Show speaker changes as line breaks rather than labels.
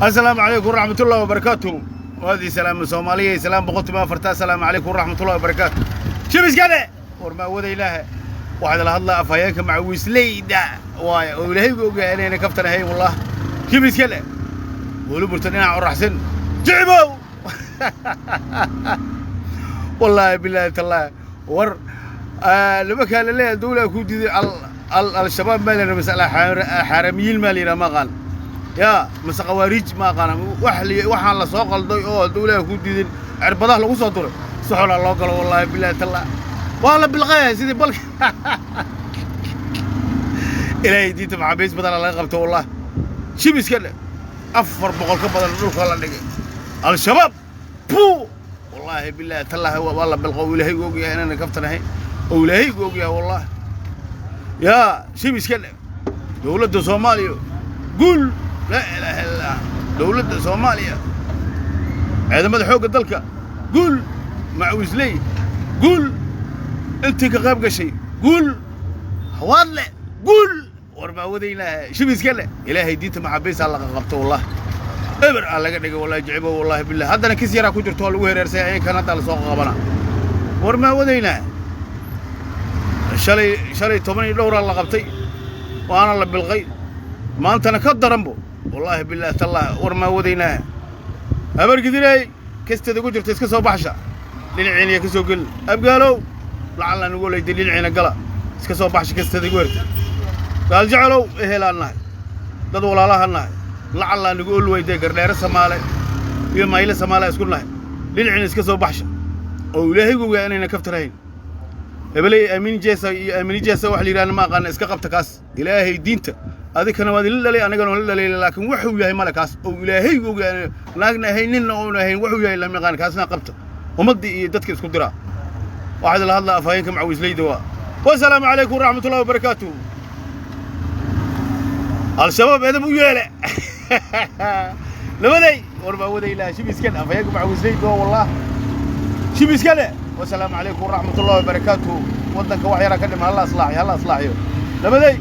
Asalaamu calaykum waraxmatullahi wabarakaatu. Waadii salaama Soomaaliya, salaam 114. Asalaamu calaykum waraxmatullahi wabarakaatu. Shibiskane war ma awooda ilaaha. Waxaad la hadlaa afhayeenka macawiisleyda waaye oo Ilaahaygu ogaa inayna kaftan ahayn. Wallah, shibiskane weli burta dhinaca oraxsan jicibow. Wallaahi bilaahi tallaahi, war nimankaa la leeyahay dawlaa ku diiday Al-Shabaab maa la yidhaha mase xaaramiyiin maa la yidhaha, ma aqaan yaa mase khawaariij, ma aqaana. Wax waxaan la soo qalday oo dawlaha ku diidin cirbadaha lagu soo duray si xolaa loo galo. Wallaahi bilaahi tallaahi, waa la bilqaya sidii balka. Ilaahay diinta, maxaabiis badana laga qabto. Wallahi, shibiska dhe 400 ka badan dhulka la dhigay Al-Shabaab buu. Wallaahi bilaahi tallaahi, waa la bilqo oo Ilaahay og yahay inaanan kaftan ahayn, oo Ilaahay og yahay. Wallahi yaa shibiska dhe, dowladda Soomaaliya guul! Laa ilaaha illa Allah. Dowladda Soomaaliya, ciidamada xoogga dalka guul, macawisley guul, intii ka qayb gashay guul, hawaadle guul. War baa wadaynaa shibiska leh. Ilaahay diinta, maxaabiisaa laga qabto. Wallahi, eber aa laga dhigay. Wallahi jecibo, wallahi billah. Haddana kis yaraa ku jirto oo lagu hereersay ayinkan hadda lasoo qabana. War maa wadaynaa? Shalay shalay toban iyo dhowraa la qabtay, waana la bilqay. Maantana ka daranbo, wallaahi bilaahi tallaahi. War maa wadaynaa? Habargidinay kasteeda ku jirta iska soo baxsha, dhinaciina ka soo gelin. Abgaalow, lacalla nugu leyday, dhinaciina gala, iska soo baxsha kasteeda igu herta. Gaaljecelow, ehelaan nahay, dad walaalahan nahay. Lacallaa nagu olweyday, Gardheere Samaale iyo Mayle Samaale isku nahay. Dhinaciina iska soo baxsha oo Ilaahaygu ogaa inayna kaftarahayn. Hebeley Aamin Jeesa iyo Aamini Jeesa wax la yidhahna ma aqaana. Iska qabta kaas. Ilaahay diinta, adikana waad ila dhalay, anigana waan la dhalay, laakiin wuxuu yahay male kaas oo Ilaahay ogaa. Naagna ahayn, ninna oona ahayn, wuxuu yahay lama yaqaan. Kaasna qabta, ummaddii iyo dadka isku dira. Waxaad la hadlaa afhayeenka macawiisleyda waa. Wasalaamu calaykum waraxmatullahi wabarakaatu. Al-Shabaab edab u yeele labaday. War baa wada ilaah shibiskan, afhayeenka macawiisleyda waa. Wallah, shibiskane. Wasalaamu calaykum waraxmatullahi wabarakaatu. Waddanka wax yaraa ka dhima, halla islaaxiyo, halla islaaxiyo labaday.